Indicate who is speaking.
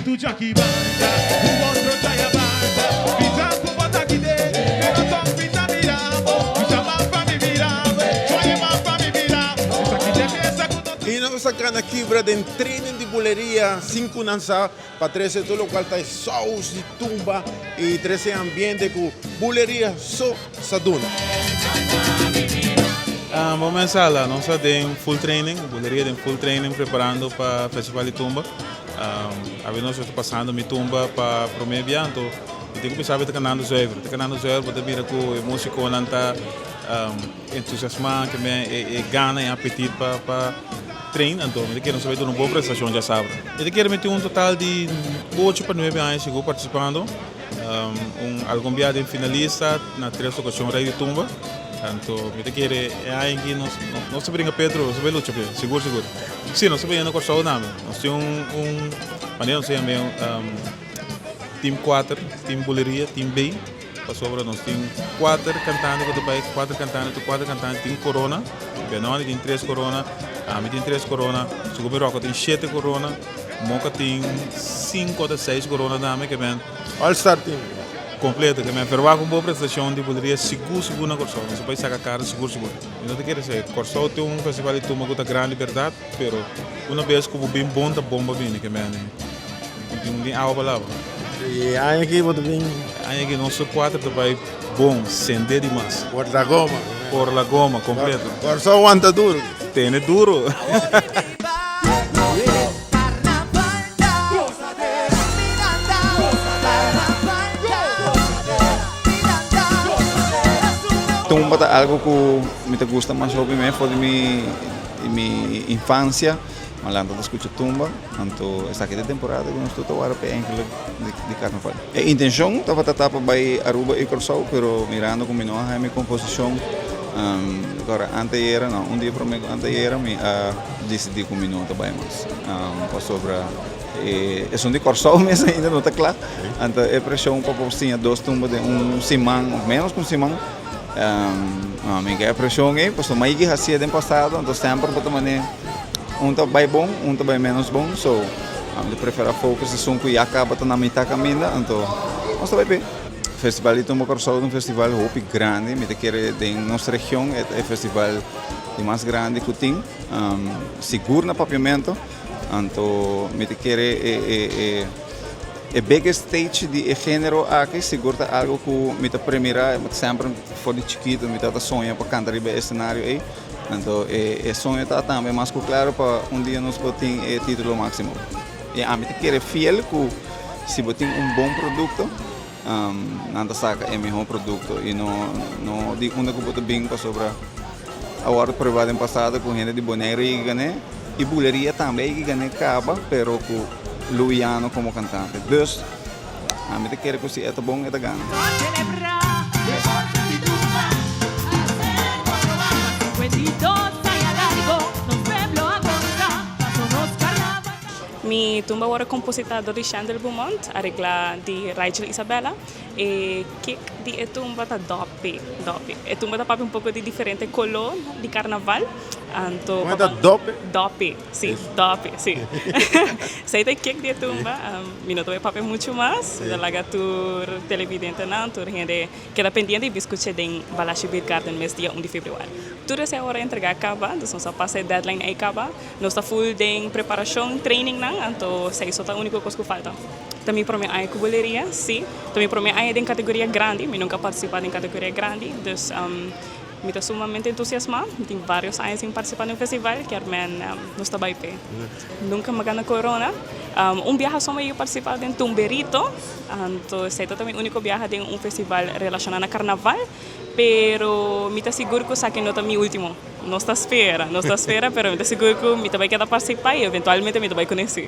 Speaker 1: Y nos a gana kibra den training di buleria sin cu nan sa pa trece tur locual ta e saus di tumba y trece ambiente cu buleria so sa duna.
Speaker 2: Bo mensala, nos ta den full training, buleria den full training preparando pa festival di tumba. Awe nos ta pasando mi tumba pa prome bia, anto mi tin ku bisa ta kanando zuiver. Ta kanando zuiver bo ta mira ku e musikonan ta entusiasma, ke men e gana e apetit pa pa train, anto mi ta kere nos ta bai duna un bon prestashon djasabra. Mi ta kere mi tin un total di ocho pa nuebe aña sigur partisipando. Un algun bia den finalista na tres okashon Rey di Tumba. Anto mi ta kere e aña aki nos nos ta bringa Petro, nos ta bai lucha p'e, sigur sigur. Si, nos ta bai yendo Kòrsou tambe. Nos tin un un manera nos ta yama team kuater, team buleria, team B, pasobra nos tin kuater kantante ku ta bai, kuater kantante, tur kuater kantante tin korona. Benoni tin tres korona, ami tin tres korona, Sucubi Rocco tin shete korona. Moca tin sinku ota seis corona tambe ke men.
Speaker 1: All star team.
Speaker 2: Completo ke men verwagt un bon prestacion di buleria sigur sigur na Corsou. Nos a bai saca cara sigur sigur. Mi no ta kere esei. Corsou tin un festival di tumba cu ta grandi berdad pero una bes cu bo bin bon ta bon pa bini ke men tin tin awa pa laba.
Speaker 1: Y e aña aki bo ta bin?
Speaker 2: E aña aki nos tur cuater ta bai bon sende di mas.
Speaker 1: Por la goma.
Speaker 2: Por la goma completo.
Speaker 1: Corsou wanta duro.
Speaker 2: Tene duro.
Speaker 3: Tumba ta algo ku mi ta gusta mas hopi mes for di mi mi infancia. Mi a lanta ta skucha tumba, anto esaki ta e temporada ku nos tur ta wara p'e enkele di karnaval. E intencion tabata ta pa bai Aruba y Corsou, pero mirando cu mi no a haya mi composicion, ahora anteayera, no, un dia prome cu anteayera mi a dicidi cu mi no ta bai mas, pasobra e esun di Corsou mes ainda no ta cla, anto e presion pa por siña dos tumba den un siman of menos cu un siman, no, mi ke e presion ey, pasobra mi a yega haci'e den pasado, anto semper bo ta mane un ta bai bon, un ta bai menos bon, so. Ami ta prefera focus esun ku ya kaba ta na mitá kaminda, anto nos ta bai p'e. Festival di Tumba Kòrsou ta un festival hopi grandi, mi ta kere den nos region e ta e festival di mas grandi ku tin, sigur na Papiamento, anto mi ta kere e e e e biggest stage di e genero aki sigur ta algo ku mi ta premira, semper for di chikitu mi tabata soña pa kanta riba e escenario ei. Anto e soño ta tambe mas ku klaro pa un dia nos por tin e título máksimo. I ami ta kere fiel ku si bo tin un bon produkto, nan ta saka e mihó produkto i no no di unda ku bo ta bin pasobra a wòrdu pruebá den pasado ku hende di Boneiru a yega gané i Buleria tambe a yega gané kaba pero ku Luiano komo kantante. Dus ami ta kere ku si e ta bon e ta gana.
Speaker 4: Mi tumba wòrdu kompositá dor di Chandel Beaumont, areglá di Rachel Isabella. E kick di e tumba ta dòpi, dòpi. E tumba ta papia un poko di diferente koló di karnaval. Anto
Speaker 1: Kon e ta dòpi?
Speaker 4: Dòpi, si, dòpi, si. Esei ta e kick di e tumba. Mi no ta bai papia muchu mas, mi ta laga tur televidentenan, tur hende keda pendiente i bin skucha den Balashi Biergarten mes dia un di februari. Tur esei a ora entregá kaba, dus nos a pasa e deadline ei kaba. Nos ta full den preparashon, trainingnan, anto esei so ta úniko kos ku falta. Ta mi promé aña ku buleria, sí. Ta mi promé aña den kategoria grandi, mi nunka a partisipá den kategoria grandi, dus Mi ta sumamente entusiasmá. Mi tin vários aña sin partisipá den un festival, kier men nos ta bai p'e. Nunka mi a gana korona. Un biaha so mi a yega partisipá den Tumberito, anto esei ta mi úniko biaha den un festival relashoná na karnaval, pero mi ta sigur ku esaki no ta mi último. Nos ta spera, nos ta spera, pero mi ta sigur ku mi ta bai keda partisipá i eventualmente mi ta bai kunesí.